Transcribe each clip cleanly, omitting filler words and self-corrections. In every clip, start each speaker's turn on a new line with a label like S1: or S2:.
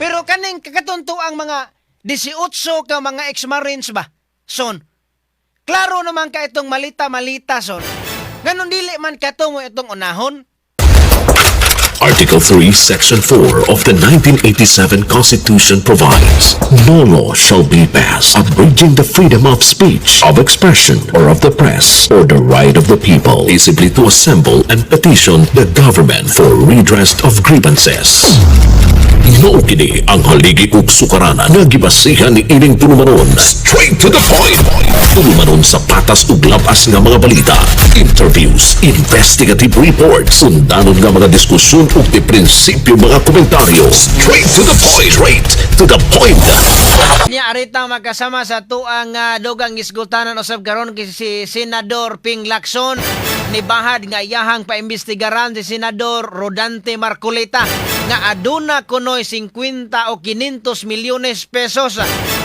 S1: Pero kaning kakatunto ang mga 18 ka mga ex-Marines ba? Son. Klaro naman ka itong malita-malita, son. Ganon dili man kato mo itong unahon.
S2: Article 3, Section 4 of the 1987 Constitution provides, "No law shall be passed abridging the freedom of speech, of expression, or of the press, or the right of the people peaceably to assemble and petition the government for redress of grievances." Mao kini ang haligi ug sukaranan nga gibasihan ni ining tulumanon. Straight to the point. Tulumanon sa patas ug labas nga mga balita, interviews, investigative reports, undanon nga mga diskusyon ug di prinsipyo mga komentaryo. Straight to the point. Straight to the point.
S1: Niya arita magkasama sa tuang dugang isgutanan usab karon kay si Senador Ping Lacson ni bahad nga iyahang paimbestigaran si Senador Rodante Marcoleta nga aduna kunoy 50 o 500 milyones pesos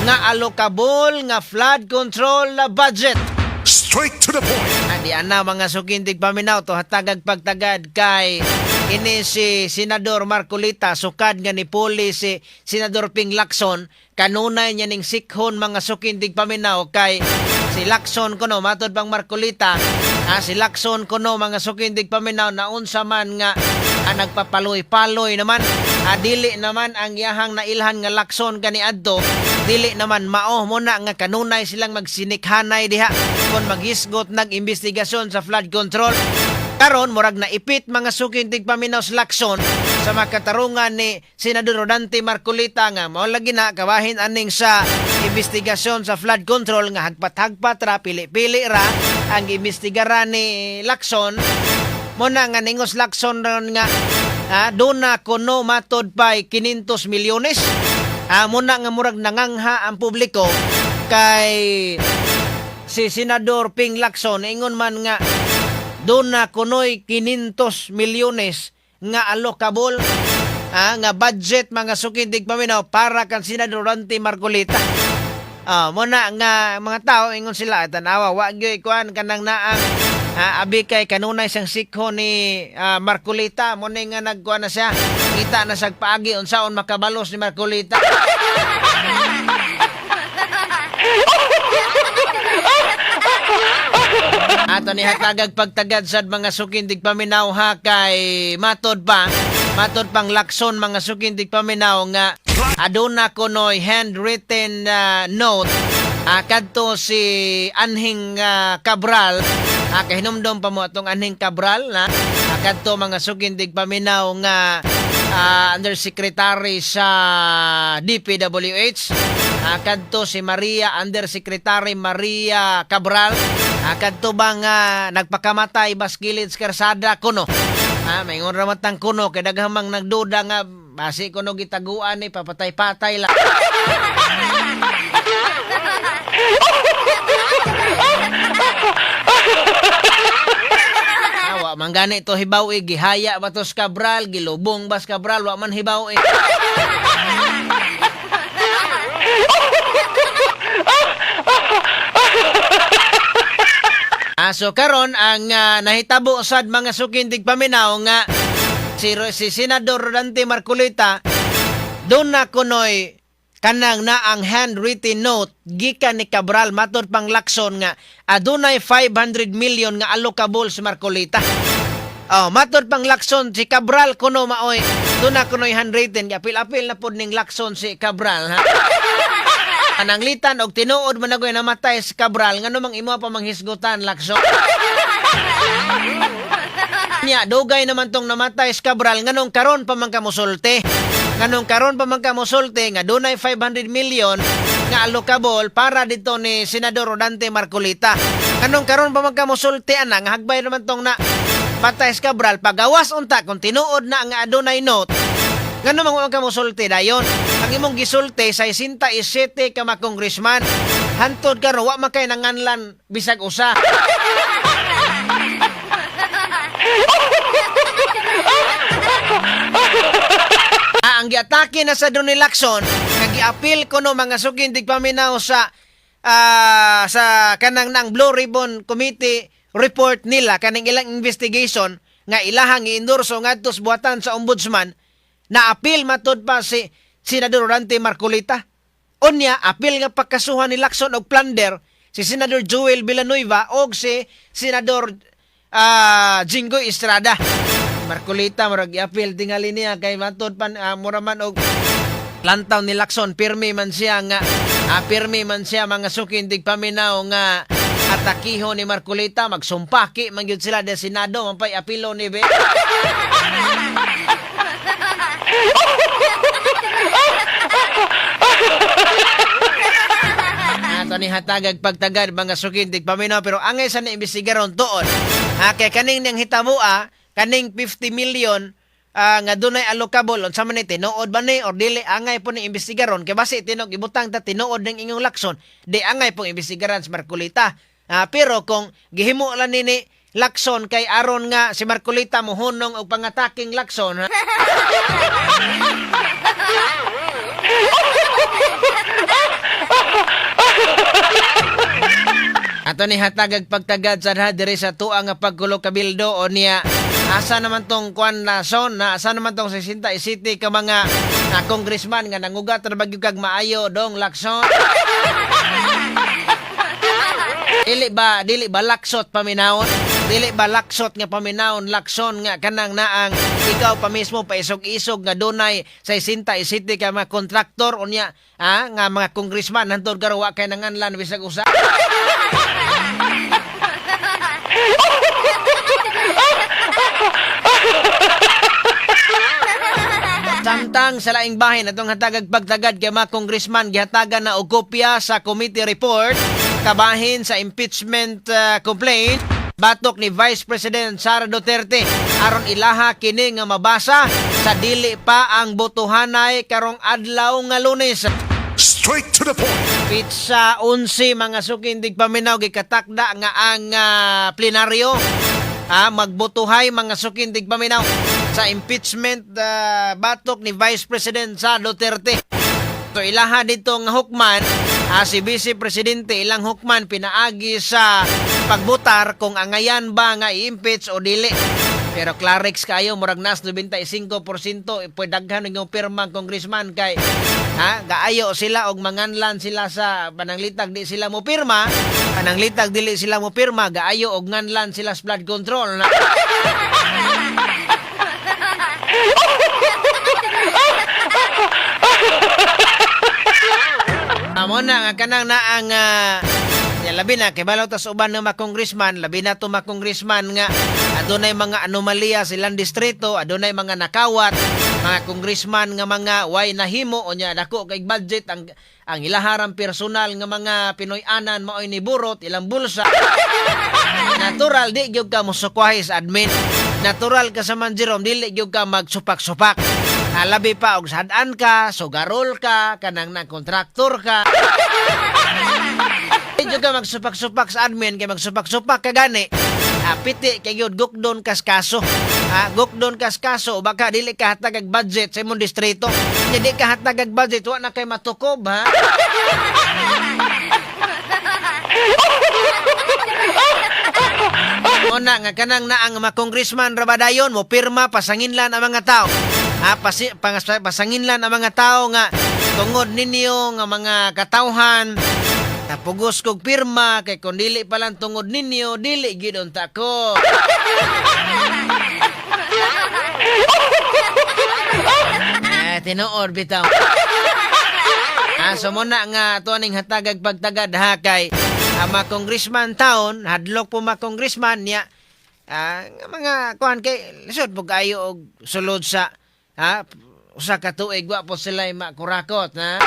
S1: nga allocable nga flood control budget.
S3: Straight to the point.
S1: Adi ana, mga suking tigpaminaw, to hatagag pagtagad kay ini si Senador Marcoleta sukad nga ni puli si Senador Ping Lacson, kanunay niya ning sikhon, mga suking tigpaminaw, kay si Lacson kuno, matod pang Marcoleta, si Lacson kuno, mga suking tigpaminaw, naunsa man nga nagpapaloy-paloy naman. Dili naman ang iyahang nailhan nga Lacson kaniadto, dili naman mao mo na nga kanunay silang magsinikhanay diha kung maghisgot nag investigasyon sa flood control. Karon murag naipit, mga suking tigpaminaw, sa Lacson sa makatarungan ni Senador Rodante Marcoleta nga mao lagi na kabahin aning sa investigasyon sa flood control nga hagpat-hagpat ra, pili-pili ra ang imbestigaran ni Lacson. Mo na nga ningos Lacson ron nga duna kuno matod pa'y 500 milyones. Mo na nga murag nangangha ang publiko kay si Senador Ping Lacson ingon man nga duna kunoy 500 milyones nga allocable nga budget, mga suking tigpaminaw, para kan Senador Rodante Marcoleta. Mo na nga mga tao ingon sila, tanawa, wa gyud kuan kanang naang abi kay kanunay siyang sikho ni Marcoleta, mo na nga nagkuan na siya, kita na sag paagi unsaon makabalos ni Marcoleta. Ato ni hatagag pagtagad sad, mga suking tigpaminaw, ha, kay matod pang Lacson, mga suking tigpaminaw, nga aduna kunoy handwritten note kadto si Anhing Cabral. Kahinumdom pa mo atong Anhing Cabral na kadto, mga suking tigpaminaw, nga undersecretary sa DPWH. Kadto si Maria, Undersecretary Maria Cabral. Kadto ba nga nagpakamatay bas gilid sa karsada kuno? May ngon ramatang kuno kay daghang mang nagduda nga basi kuno gitaguan ni papatay-patay lang. Wa man gani to hibaw eh, gihaya ba to sa Cabral, gilubong ba sa Cabral, wa man hibaw eh. So karon ang nahitabo sad, mga suking tigpaminaw, nga si Senador Rodante Marcoleta doon na kunoy kanang na ang handwritten note gikan ni Cabral, matod pang Lacson, nga adunay 500 million nga allocable si Marcoleta. Oh, matod pang Lacson, si Cabral kuno maoy doon na kunoy handwritten, apil-apil na pod ning Lacson si Cabral, ha. Ananglitan og tinuod man agoy namatay si Cabral, ngano mang imo pa manghisgutan, Lacson? Nya dugay naman tong namatay si Cabral, nganong karon pa man ka mosulti? Nganong karon pa man ka mosulti nga dunay 500 million nga allocable para dito ni Senador Rodante Marcoleta? Nganong karon pa man ka mosulti ana nga hagbay naman tong na patay si Cabral? Pagawas unta kung tinuod na nga adunay note, ngano man wa ka mosulti dayon? Ang imong gisulti sa 67 ka mga congressman. Hantod karon wa man kay nanganlan bisag usa. Ang giatake na sa ni Lacson nga giapil kuno, mga suking tigpaminaw, sa kanang nang Blue Ribbon Committee report nila, kaning ilang investigation nga ilahang iendorso ngadto sa buhatan sa ombudsman, na apil matud pa si Senador Rodante Marcoleta. Unya, apil nga pagkasuhan ni Lacson og plunder si Senador Joel Villanueva og si Senador Jinggoy Estrada. Marcoleta murag iapil tingali niya kay matod pan mura man og lantaw ni Lacson, pirmi man siya, mga suking tigpaminaw, nga atakiho ni Marcoleta. Magsumpaki man gyud sila sa Senado, mampay apilo ni be. Ato ni hatagag pagtagad, mga suking tigpaminaw, pero angay sa naimbestigaron tuon ha, kay kaning niyang hitaboa, kaning 50 million nga dunay allocable, unsa man ni, tinuod ba ni or dili? Angay po ni imbestigaron kay basi tinog ibutang ta tinuod ng inyong Lacson, di angay pong imbestigaran si Marcoleta. Pero kung gihimo lang ni Lacson kay aron nga si Marcoleta mohunong og pangataking Lacson, ha? Ato ni hatagag pagtagad sa diri sa tuang nga pagkulo kabildo o niya, asa naman tong kwan na son na asa naman tong 67 ka mga na congressman nga nangugat ra magyud kag maayo, dong Lacson? Dili ba laksot paminawon? Dili ba laksot nga paminawon, Lacson, nga kanang naang ikaw pa mismo paisog-isog nga dunay 67 ka mga kontraktor, unya nga mga congressman hantod karon wa kay nanganlan bisag usa? Samtang sa laing bahin, atong hatagag pagtagad kay mga congressman gihatagan na og kopya sa committee report kabahin sa impeachment complaint batok ni Vice President Sara Duterte aron ilaha kini nga mabasa sa dili pa ang botohanay karong adlaw nga Lunes.
S3: Straight to the point.
S1: Petsa 11, mga suking tigpaminaw, gikatakda nga ang plenaryo magbotohay, mga suking tigpaminaw, sa impeachment batok ni Vice President sa Duterte. So ilaha dito nga hukman, si Vice Presidente ilang hukman pinaagi sa pagbutar kung angayan ba nga i-impeach o dili. Pero Clarix kayo, murag nas 95% eh, pwede daghan ng pirma ang congressman kay ha gaayo sila og manganlan sila sa pananglitag di sila mo pirma, pananglitag dili sila mo pirma, gaayo og nganlan sila sa flood control na. Amo na nga kanang naang ya, labi na kay balaw tas uban ng mga congressman, labi na to mga congressman nga adunay mga anomalya silang distrito, adunay mga nakawat, mga congressman nga mga way nahimo o nya dako kay budget ang ilaharang personal nga mga Pinoy-anan maoy ni burot ilang bulsa. Natural di gyud ka mosukwahi sa admin. Natural ka sa man Jerome, dili gyud ka magsupak-supak. Labi pa og sad-an ka, sugarol ka, kanang na kontraktor ka. Di gyud ka magsupak-supak sa admin kay magsupak-supak ka gani. Piti kay gyud gukdon kas kaso. Gukdon kas kaso baka dili ka hatagag budget sa imong distrito. Nya di ka hatagag budget, wa na kay matukob, ha. Una nga kanang naang mga congressman rabadayon mo pirma pasanginlan ang mga tao. Ha, pasanginlan ang mga tao nga tungod ninyo nga mga katawhan napugos kog pirma kay kun dili pa lang tungod ninyo dili gyud unta ko. Eh, tinuod bitaw. So muna nga ato ning hatagag pagtagad ha kay ang mga congressman taon hadlok po mga congressman niya nga mga kuan kay lisod po kayo og sulod sa ha usa ka tuig wa po sila makurakot ha.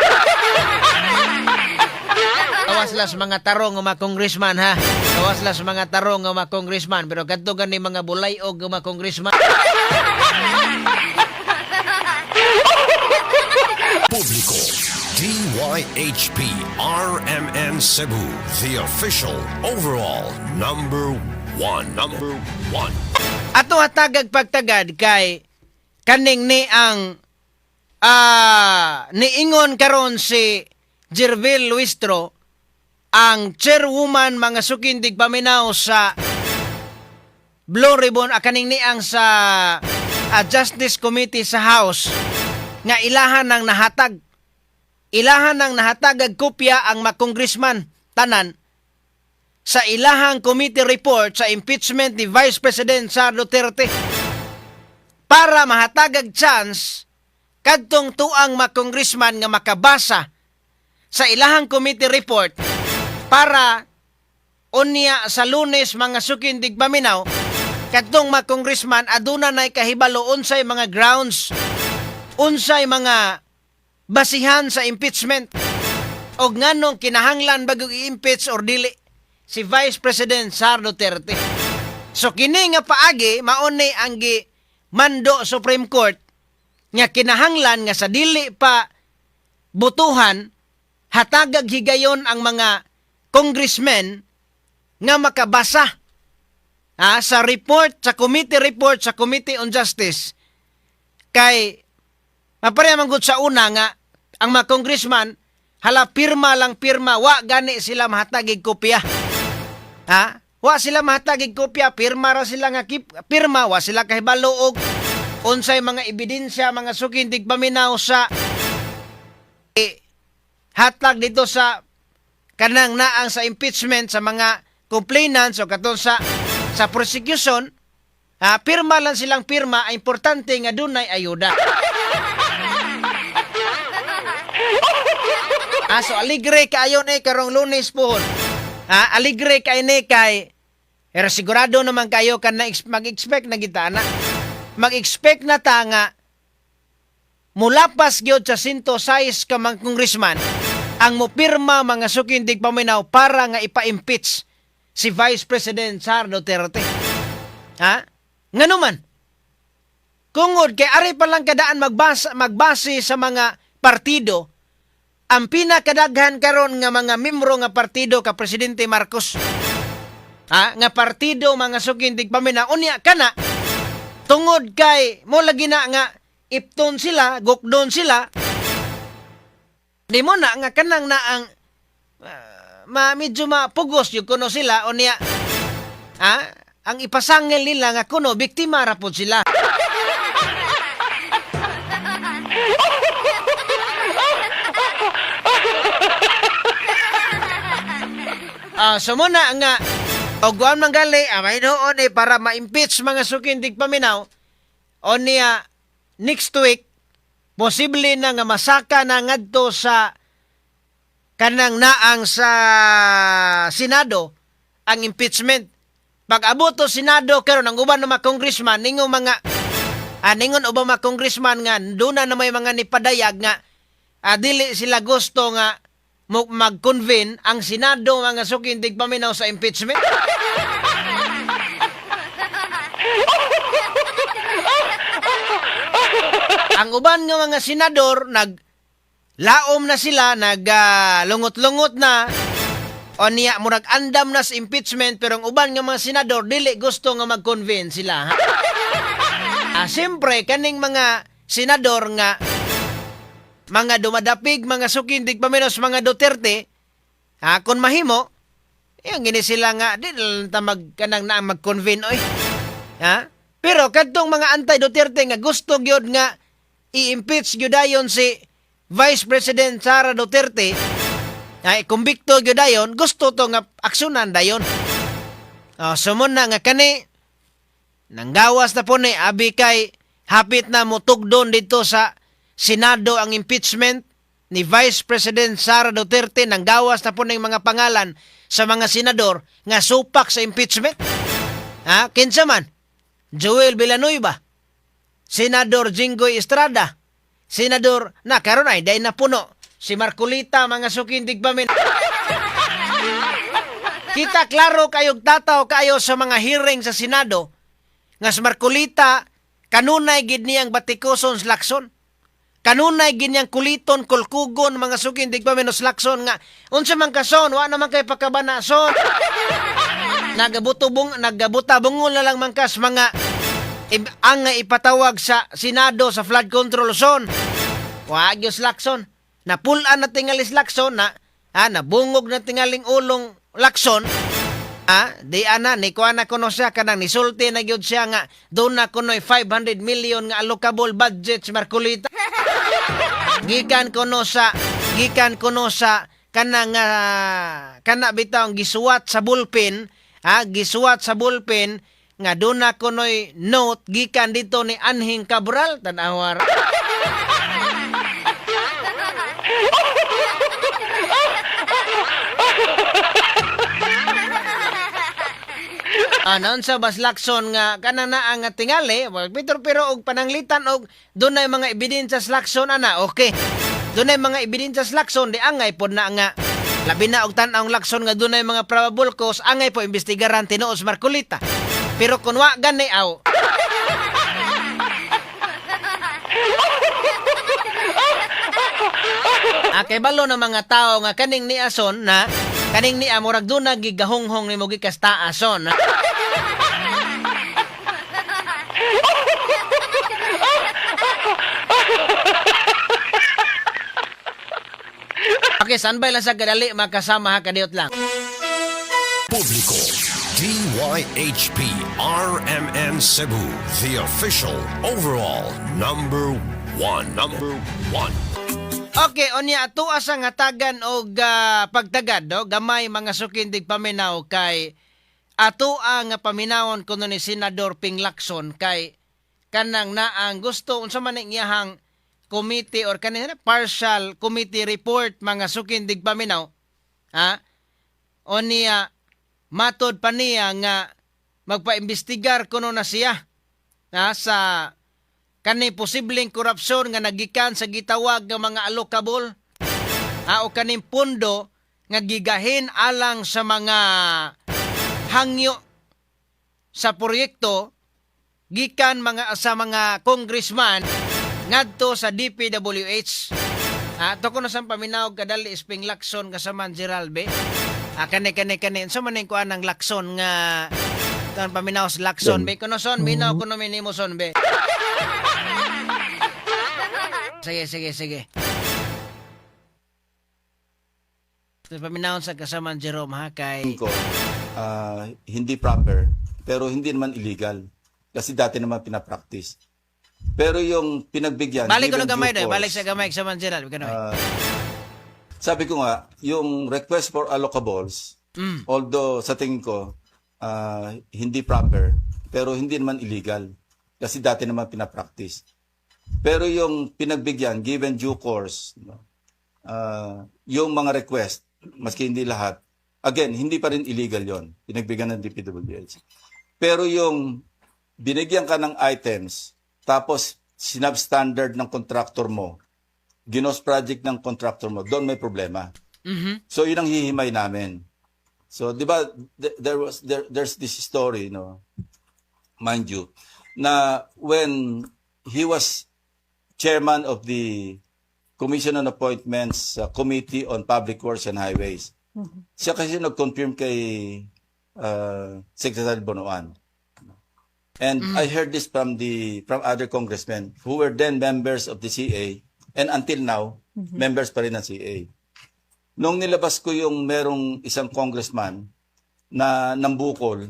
S1: Gawas sila sa mga tarong nga mga congressman ha. Gawas sila sa mga tarong nga mga congressman pero kadto gani mga bulay-og nga mga congressman.
S4: Publiko. DYHP RMN Cebu, the official overall number one. Number one.
S1: Ato hatagag pagtagad kay kaning ni ang niingon karon si Gerville Luistro, ang chairwoman, mga suking tigpaminaw, sa Blue Ribbon, kaning ni ang sa Justice Committee sa House. Nga ilahan ang nahatag. Ilahan ang nahatag ag kopya ang mga congressman tanan sa ilahang committee report sa impeachment ni Vice President Sara Duterte para mahatagag chance kadtong tuang mga congressman nga makabasa sa ilahang committee report para unya sa Lunes, mga suking tigpaminaw, kadtong mga congressman aduna nay kahibalo unsay mga grounds, unsay mga basihan sa impeachment og nganong kinahanglan bagong i-impeach or dili si Vice President Sara Duterte. So kini nga paagi mao ni ang gi mando Supreme Court nga kinahanglan nga sa dili pa butuhan, hatagag higayon ang mga congressmen nga makabasa sa report sa committee report sa Committee on Justice, kay mapareha man gud sa una nga ang mga congressman hala pirma lang pirma, wa gani sila mahatagig kopya, ha. Wa sila mahatagig kopya, pirma ra sila nga pirma, wa sila kahibalo og unsay mga ebidensya, mga suking tigpaminaw, sa hatag dito sa kanang naang sa impeachment sa mga complainants o katong sa prosecution, ha. Pirma lang silang pirma, ang importante nga dunay ayuda. Ah, so aligre kaayo ni karong Lunes pohon. Ha, aligre kay ni kay pero sigurado naman kayo kan na mag-expect na kita na mag-expect na ta nga mulapas gyud sa 106 ka mga congressman ang mopirma, mga suking tigpaminaw, para nga ipa-impeach si Vice President Sara Duterte. Ha? Ngano man? Kungod kay ari pa lang kadaan magbase sa mga partido, ang pinakadaghan karon nga mga membro nga partido ka Presidente Marcos. Ha? Nga partido, mga suking tigpaminaw, unya kana tungod kay mo lagi na nga ipton sila, gukdon sila. Di mo na nga kanang na ang ma medyo mapugos yung kuno sila unya, ha? Ang ipasangil nila nga kuno biktima ra pod sila. Ah, so mo na nga og kuan man gali, may noon eh, para ma-impeach, mga suking tigpaminaw, o niya next week posible na nga masaka na ngadto sa kanang naang sa Senado ang impeachment. Pag abot to Senado karon, ang uban ng mga congressman ningon mga ningon uban mga congressman nga duna na may mga nipadayag nga dili sila gusto nga mag-convene ang Senado, mga suking tigpaminaw, sa impeachment. Ang uban nga mga senador nag laom na sila, nag lungot-lungot na o niya murag andam na sa impeachment, pero ang uban nga mga senador dili gusto nga mag-convene sila. Ha? Ah, siyempre kaning mga senador nga mga dumadapig, mga suking tigpaminaw, mga Duterte, ha, kung mahimo yung gini sila nga di na lang ta mag kanang na mag-convene oy. Ha? Pero kadtong mga anti-Duterte nga gusto gyud nga i-impeach gyud dayon si Vice President Sara Duterte, ay kumbikto gyud dayon, gusto to nga aksyonan dayon. Oh, so na nga kani nanggawas na po ni abi kay hapit na motugdon dito sa Senado ang impeachment ni Vice President Sara Duterte, nanggawas na po ng mga pangalan sa mga senador nga supak sa impeachment. Ha? Kinsa man? Joel Villanueva, Senador Jinggoy Estrada, Senador na karon ay dahil na puno si Marcolita, mga suking tigpaminaw. Kita klaro kayog tataw kayo sa mga hearing sa Senado nga si Marcolita kanunay gid niyang batikoson sa Lacson. Kanunay gid niyang kuliton kulkugon, mga suking tigpaminaw, Lacson nga unsa man ka son, wa naman kay pakabana son. Nagabuto bung nagabuta bungol na lang man kas mga ang nga ipatawag sa Senado sa flood control son. Wa gyud Lacson. Napulan na tingali si Lacson na, ha, nabungog na tingaling ulong Lacson. Ah, di ana ni kuha na kuno siya, kanang nisulti na gyud siya nga duna kuno'y 500 million nga allocable budget si Marcoleta. Gikan kuno sa kanang kana bitaw gisuwat sa bullpen, ha, gisuwat sa bullpen nga duna kuno'y note gikan dito ni Anhing Cabral, tan-awar. Ano sa Bas Lacson nga kana na ang tingali, well, pero pero og pananglitan og dunay mga ebidensya sa Lacson ana, okay. Dunay mga ebidensya sa Lacson, di angay pod na nga labi na og tan-awng Lacson nga dunay mga probable cause, angay po imbestigaran tinuod sa Marcoleta. Pero kun wa gani, aw. Ah, kay balo ng mga tao nga kaning ni Ason na kaning ni murag duna gigahonghong nimo gikas taason. Okay, standby lang sa kadali makasama ha, kadiyot lang.
S4: Publiko. DYHP RMN Cebu, the official overall number one. Number one.
S1: Okay, unya ato sa hatagan og pagtagad, no, gamay mga suking tigpaminaw, kay ato ang paminawon kuno ni Senador Ping Lacson kay kanang naang gusto unsa man ang iyahang committee or kanin partial committee report, mga suking tigpaminaw, ha. O niya matod pa niya nga magpaimbestigar kuno na siya, ha, sa kani posibleng korupsyon nga nagikan sa gitawag nga mga allocable, ha, o kaning pundo nga gigahin alang sa mga hangyo sa proyekto gikan mga sa mga congressman ngadto sa DPWH. Ah, to kuno sa paminaw kadali is Ping Lacson kasaman Geralbe. Ah, kani kani kani unsa man ning kuan ang Lacson nga tan paminaw sa Lacson be kuno son minaw kuno minimo son be. Sige, sige, sige. Ito paminaw sa kasaman Jerome ha kay
S5: ko, hindi proper, pero hindi naman illegal. Kasi dati naman pinapractice. Pero yung pinagbigyan,
S1: Balik ko
S5: given
S1: na gamay
S5: due
S1: doy, balik
S5: course,
S1: sa gamay sa Gerald kanoy.
S5: Sabi ko nga, yung request for allocables, although sa tingin ko, hindi proper, pero hindi naman illegal. Kasi dati naman pinapractice. Pero yung pinagbigyan, given due course, no, yung mga request, maski hindi lahat, again, hindi pa rin illegal yon, pinagbigyan ng DPWH. Pero yung binigyan ka ng items, tapos sinubstandard ng contractor mo, ginost project ng contractor mo, doon may problema. So yun ang hihimay namin. So 'di ba there's this story, no, mind you, na when he was chairman of the Commission on Appointments Committee on Public Works and Highways. Siya kasi nag-confirm kay Secretary Bonoan. And I heard this from other congressmen who were then members of the CA and until now members pa rin ng CA. Nung nilabas ko yung merong isang congressman na nambukol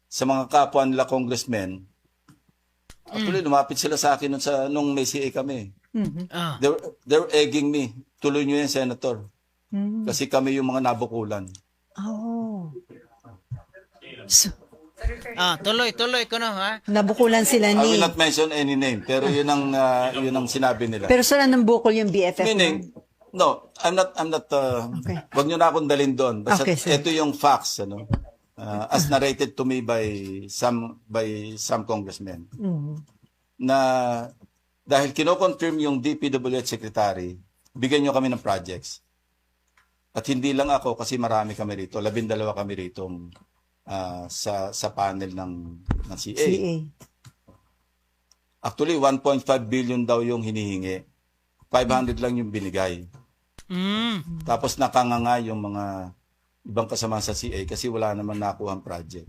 S5: sa mga kapwa nila congressmen, actually lumapit sila sa akin nung may CA kami. They were egging me, "Tuloy niyo yan, Senator." Kasi kami yung mga nabukulan.
S6: Oh. So,
S1: Ah, tuloy, tuloy kuno ha.
S6: Nabukulan sila
S5: I
S6: ni.
S5: will not mention any name, pero yun ang sinabi nila.
S6: Pero saan nambukol yung BFF mo?
S5: Meaning, no, I'm not, wag niyo na akong dalhin doon. Basta
S6: Okay, sir.
S5: ito yung facts, ano, as narrated to me by some congressmen. Na dahil kino-confirm yung DPWH secretary, bigyan niyo kami ng projects. At hindi lang ako kasi marami kami rito, 12 kami rito sa panel ng CA.
S6: CA.
S5: Actually, 1.5 billion daw yung hinihingi. 500 lang yung binigay. Tapos nakanganga yung mga ibang kasama sa CA kasi wala naman nakuhang project.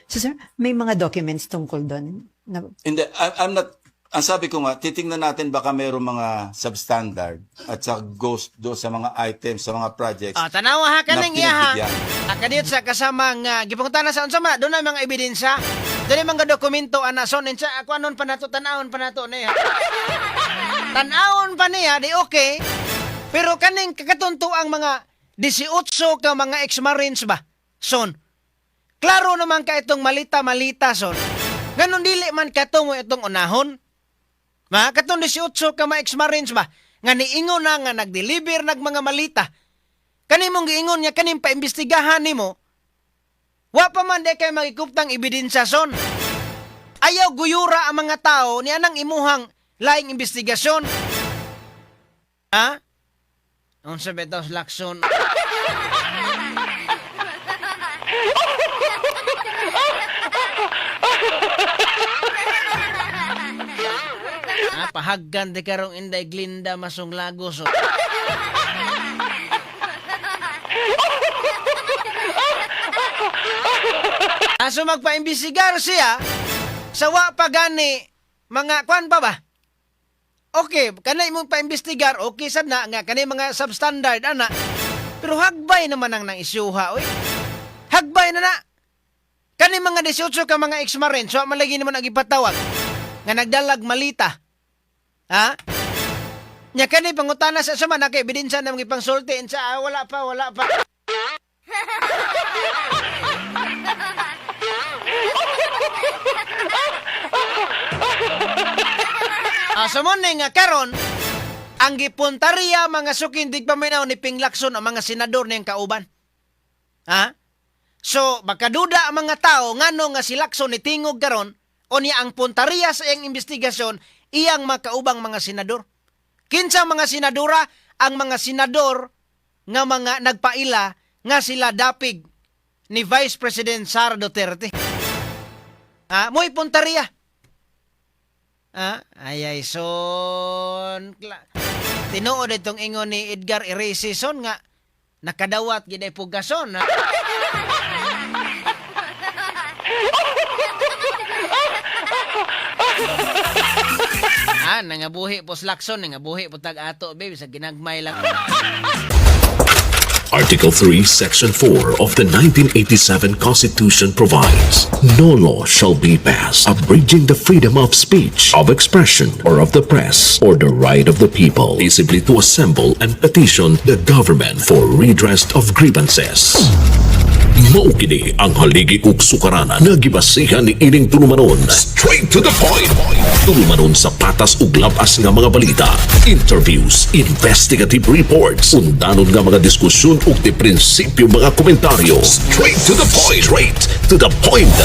S6: So sir, may mga documents tungkol doon? Na,
S5: Hindi, I'm not Ang sabi ko nga, titingnan natin baka mayroong mga substandard at sa ghost do sa mga items, sa mga projects.
S1: Ah, tanawa ha kaning
S5: na
S1: iya ha.
S5: pinagbigyan.
S1: Ah, kadiyot sa kasamang gipangutana sa unsa man, doon na mga ebidensya. Doon mga dokumento ana son unsa ako anon pa nato tan-awon pa nato niya. Tan-awon pa niya di okay. Pero kaning kakatunto ang mga 18 ka mga ex-marines ba? Son. Klaro naman ka itong malita-malita son. Ganon dili man kato mo itong unahon. Ma, katong 18 ka mga ex-marines ba? Nga niingon na nga nag-deliver nag mga malita. Kanimong giingon niya kaning paimbestigahan nimo. Wa pa man di kay magikuptang ebidensya son. Ayaw guyura ang mga tao ni anang imuhang laing investigasyon. Ha? Unsa bitaw sa Lacson? Ah, pahaggan di karong Inday Glinda Masong Lagos. Oh. Aso magpaimbisigar siya sa wa pa gani mga kwan pa ba? Okay, kanay mong paimbestigar, okay sad na nga kanay mga substandard ana. Pero hagbay naman ang nang isyuha, oy. Hagbay na na. Kani mga 18 ka mga ex-marine, so man lagi naman ang ipatawag nga nagdalag malita. Ha? Nya kani pangutana sa sama na kay ebidensya na mga ipangsulti sa ah, wala pa, wala pa. Ah, so mo ni nga karon ang gipuntarya mga sukin paminaw ni Ping Lacson ang mga senador niyang kauban. Ha? So, makaduda ang mga tao ngano nga si Lacson ni tingog karon o niya ang puntarya sa iyang investigasyon iyang makaubang mga senador. Kinsa mga senadora? Ang mga senador nga mga nagpaila nga sila dapig ni Vice President Sara Duterte. Ha? Mo'y puntarya. Ah, ay ay son. Tinuod itong ingon ni Edgar Erase son nga nakadawat gid ay pugason. Ha? Ah, nangabuhi po Lacson, nangabuhi po tag ato, baby, sa ginagmay lang.
S2: Article 3, Section 4 of the 1987 Constitution provides, "No law shall be passed abridging the freedom of speech, of expression, or of the press, or the right of the people peaceably to assemble and petition the government for redress of grievances." Mao kini ang haligi ug sukaranan nga gibasihan ni ining tulumanon. Straight to the point. Tulumanon sa patas ug labas nga mga balita, interviews, investigative reports, undanon nga mga diskusyon ug di prinsipyo mga komentaryo. Straight to the point. Straight to the point.